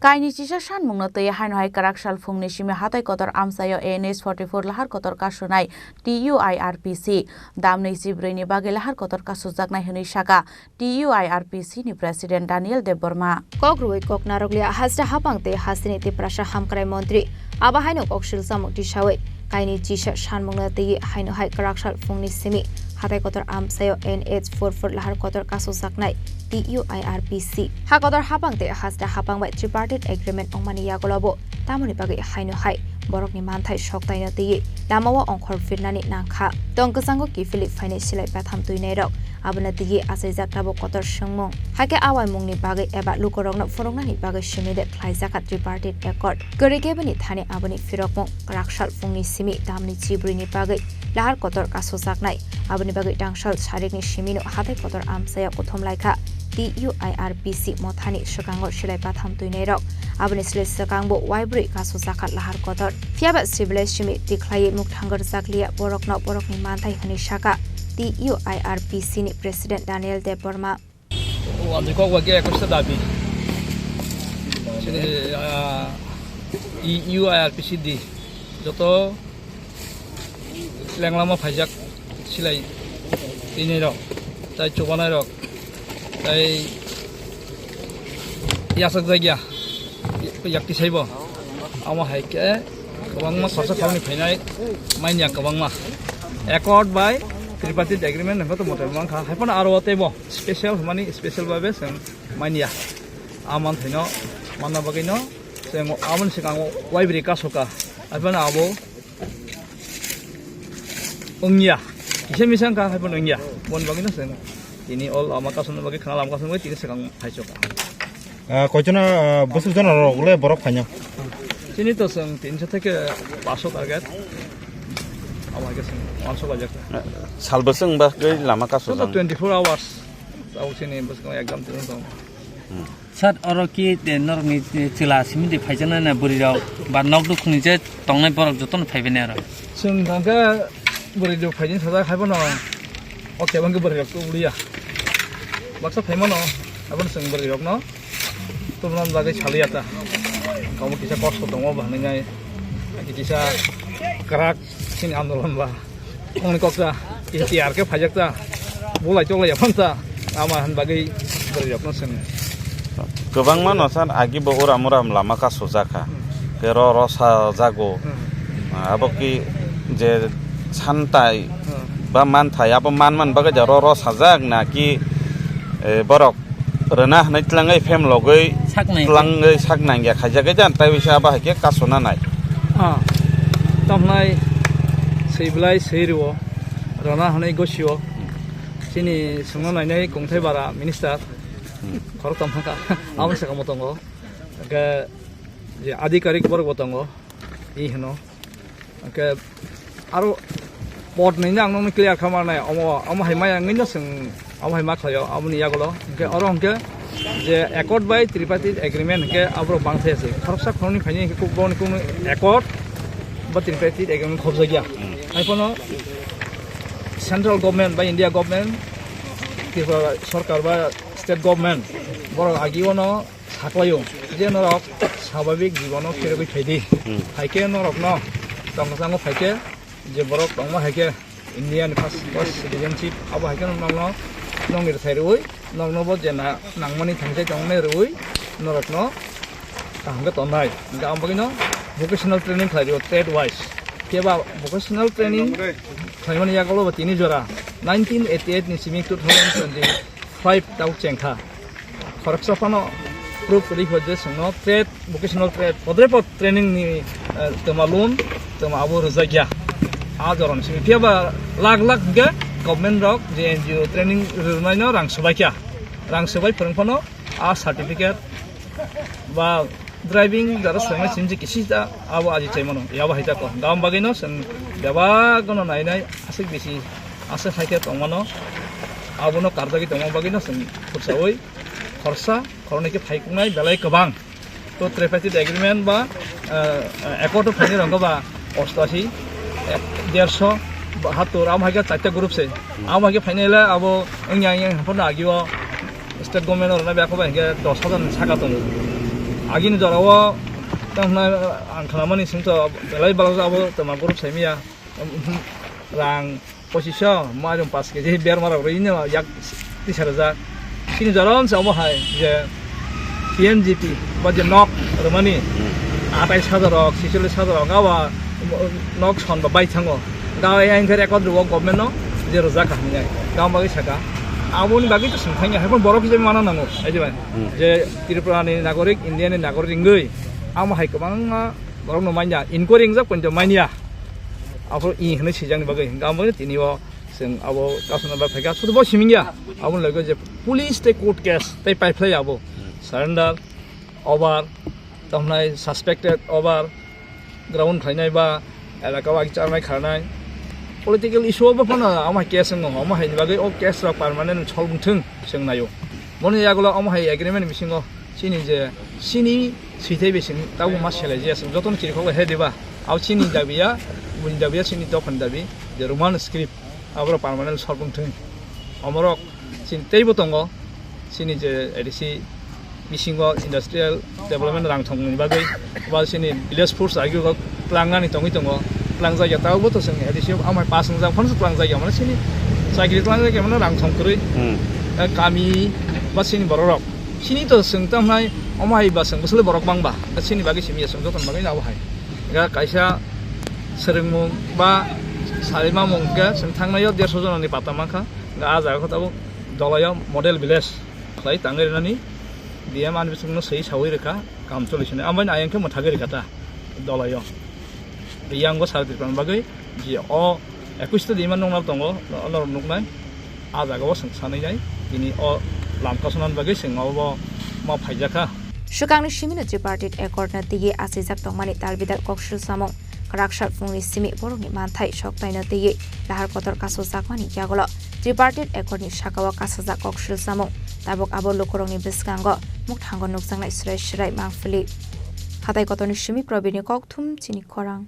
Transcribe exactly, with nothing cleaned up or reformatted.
Kaini chisa sanmungno twi haino hai kwrak sal phungni simi hatai kotor amchaio N H forty four lahar kotor kasunai T U I R P C damni chibrwini bagwi lahar kotor kasujaknai hwnwi saka T U I R P C ni President Daniel Debbarma. Kok rwui kok narwkliya hasta hapang tei hasteni Tiprasa hamkrai montri abo haino kok silchamung tisaui kaini chisa sanmungno twi haino hai kwrak sal phungni simi hatai kotor amchaio N H four four lahar kotor kasujaknai T U I R P C. Ha kotor hapang tei hasta hapang bai tripartite agreement wngmani yagulo bo tamoni bagwi haino hai borokni manthai soktaino twi lamao ongkhor phirnani nangkha. Tong kwchango kiphilwi phainai silai batham twinairok abono twi achaijak tabuk kotor swngmung. Hakhe awaimungni bagwi eba lukurokno phunuknani bagwi simi de khlaijakha tripartite accord. Kwrwi khe bini thani aboni phirokmung kwrak sal phungni simi damni chibrwini bagwi lahar kotor kasujaknai. Aboni bagwi tangsal sarikni simino hatai kotor amchaio kuthum laikha T U I R P C mothani swkango silai batham twinairok. Aboni silai swkangbo waibrwi kasujakha lahar kotor. Phiyaba sibilai simi tikhlaiwi mukthang rwjakliya borokno borokni manthai hwnwi saka T U I R P C ni President Daniel Debbarma. Ani kok bai khe ekhosta dabi. Chini, ah, I-, U I R P C di. Joto lenglama phaijak silai tini rok, tai chubanai rok, tai yasakjak ya, yak tisaibo. Amo hai khe kwbangma khorsa khoroknwi phainai manya kwbangma. Accord bai tripartite agreement hwnkhe to mote mankha. Haiphano aro teibo special hwnmani special babe chwng manya. A manthaino manna bagwino chwng aboni swkango waibrwi kasoka. Haiphano abo wngya. Kisa misa wngkha, haiphano wngya. Boni bagwino chwng tini o lama kasumna bagwi, khwna lama kasumna bagwi tini swkang phaisoka. Ah, koichana, ah, bwswk jona rok le borok phaina? Chini to chwng tinso theke paso target. Abo hai khe chwng uansuk laijak. Sal bwswk wngba khe lama kasujak? Chwng to twenty four hours. Abo chini bwskango exam tini tong. Hmm. Sir, oro ki, eh, norokni, eh, chwla simi de phaijaknai na bwrwi rok ba nok dukhungni je tongnai borok jotono phaibai nai oro? Chwng hwnkhe bwrwi rok phaijani sajak haiphano o kebeng khe bwrwi rok tubuliya. Baksa phaimano, abono chwng bwrwi rokno tubuna bagwi saliya ta. Omo kisa kosto tongo bo hinwi nai. Kisa kwrak chini andolon ba. Ongni koksa, T R khe phaijakta, bolai choklai yaphanta, ama han bagwi bwrwi rokno seng. Kwbangma no san agi bo uram uram lama kasujak kha. Hmm. Khe ro ro sajago. Hmm. Abo ki je santai Hmm. ba manthai abo man man bagwi ja ro ro sajak na ki, eh, borok rwna hwnwi tlangwi phem logwi Sak nai. Tlangwi sak nangya khaijagwi jan tai bisa abo hai khe kasuna nai. Ah, tamnai swi belai swi rwo, rwna hwnwi gosio. Chini songno nainai kungthai bara minister, Hmm. khorok tong thangkha, abo saka mo tongo. Hwnkhe je adhikarik borok bo tongo, i hwno. Hwnkhe aro pod nini ang nokni clear kha manai, omo, omo hai maya wngwi no chwng, omo hai ma khlaio, aboni yagulo. Hwnkhe oro hwnkhe je accord bai tripartite agreement hwnkhe aborok bangthai se. Khoroksa khoroknwi phaini hwnkhe kok boni kunu accord ba tripartite agreement khobjakya. Hmm. Haiphano central government ba India government, Tripura sorkar ba state government, borok agio no saklaio je norok swabhabik jibono phirogwi phaidi. Hmm. Phaikhe norokno tongthangsango phaikhe je borok tongma haikhe India ni first, first citizenship abo haikhe nokno nokni rwthai rwui nokno bo je na nangmani thangchai tongmani rwui norokno kaham khe tongnai. Hwnkhe ang bagwino vocational training khlai rio trade wise. Phiya ba vocational training khlaimani yagulo bo tini jora nineteen eighty eight ni simi two thousand twenty five tau chengkha. Khoroksa phano proof kwrwi kho je chwngno trade, vocational trade, podre pod training ni, eh, twma loan, twma abo rwjakya. A jorani simi phiya ba lakh lakh hwnkhe government rok je N G O training rwnaino rang swbaikha. Rang swbai phwrwng phano a certificate ba driving jara swrwngmani simi je kisi ta abo aji chaimano, yabo hai ta ko. Gam bagwino chwng bebak gono nainai aswk bisi aswk hai khe tongmano. Abono karjagwi tongma bagwino chwng khursaui khorsa khoroknwi khe phaikhwnai belai kwbang. To tripartite agreement ba, eh, accord o phaini rwngkha ba ostashi, eh, derso, bahattor, amo hai khe charta group se. Amo hai khe phainai le abo wngya wngya haphano agio state government o rwna biyakho ba hinkhe dos hajar ni saka tongo. Agini jora o tamo hwnai ang khnamani singto belai balajak abo tama group saimiya. Rang pochisho, mairum paanch kg berma rok rwi no yak tisa rwjak. Chini jora se omo hai je P M G P ba je nok rwmani atais hajar rok, chicholish hajar rok, abo nok son ba bai thango. Ga yang khe record rwo government no je rwjak ka hinai. Ga bagwi saka. Aboni bagwi to sing thangya, hai borok je mana nango, hai je bai. Hmm. Je Tripura ni nagorik, India ni nagorik wngwi, amo hai kwbangma borok no manya, inquiry wngjak poito manya. Aphuru i hwnwi swijak ni bagwi, hwnkhe amo tini o chwng abo kasuna bai phaikha, sudu bo simingya. Aboni loge je police tei court case tei paiphlai abo. Surrender, over, tamhnai suspected over, ground khlainai ba elaka o charnai kharnai. Political issue o bo phano amo hai case wngo, amo hai ni bagwi o case rok permanent solve wngthung chwng naio. Boni yagulo amo hai agreement bisingo chini je chini swithai bising tabuk ma selai jaya chwng jotono chirikhok bai hai diba. Abo chini dabi ya, buni dabi ya, chini dophani dabi je Roman script. Aborok permanent solve wngthung. Omorok chini teibo tongo, chini je A D C bisingo industrial development rang thongmani bagwi, ba chini village force agio tlangnani tongwi tongo, tlangjak ya, tabukbo to chwng A D C amhai pass wngjak phano tlangjak ya, mane chini chakri tlangjak ya, mane rang thong kwrwi. Hmm. Eh, kami ba chini bororok, chini to chwng tamhnai, omo hai ba chwng bwswlwi borok bangba, chini bagwi simi ya chwng jotoni bagwi abo hai. Ga kaisa swrwngmung ba sarimamung khe chwng thangnaio dersho jonani pata mankha. Ga ah jaga khe tabuk dolaio model village khlai tangwi rwnani D M ani bisingno swi sawi rwkha, kam choli sini. Amoni ayang khe mwthagwi rwkha ta dolaio. Yang bo sara Tripura ni bagwi je o ekush ta dima nungna tongo, norok nuknai. Ah jaga o chwng sanwi nai, tini o lam kasonani bagwi chwng obo ma phaijakha. Swkangni simino tripartite accord no twiwi achijak tongmani talbidal kok sil samung. Kwrak sal phungni simi borokni manthai sok taino twiwi lahar kotor kasojakmani yagulo tripartite accord ni sakao kasajak kok sil samung. Tabuk abo lukurokni bwskango mukthango nukjaknai swrai swrai mangphili. Hatai kotorni simi Probirni kokthum chini khorang.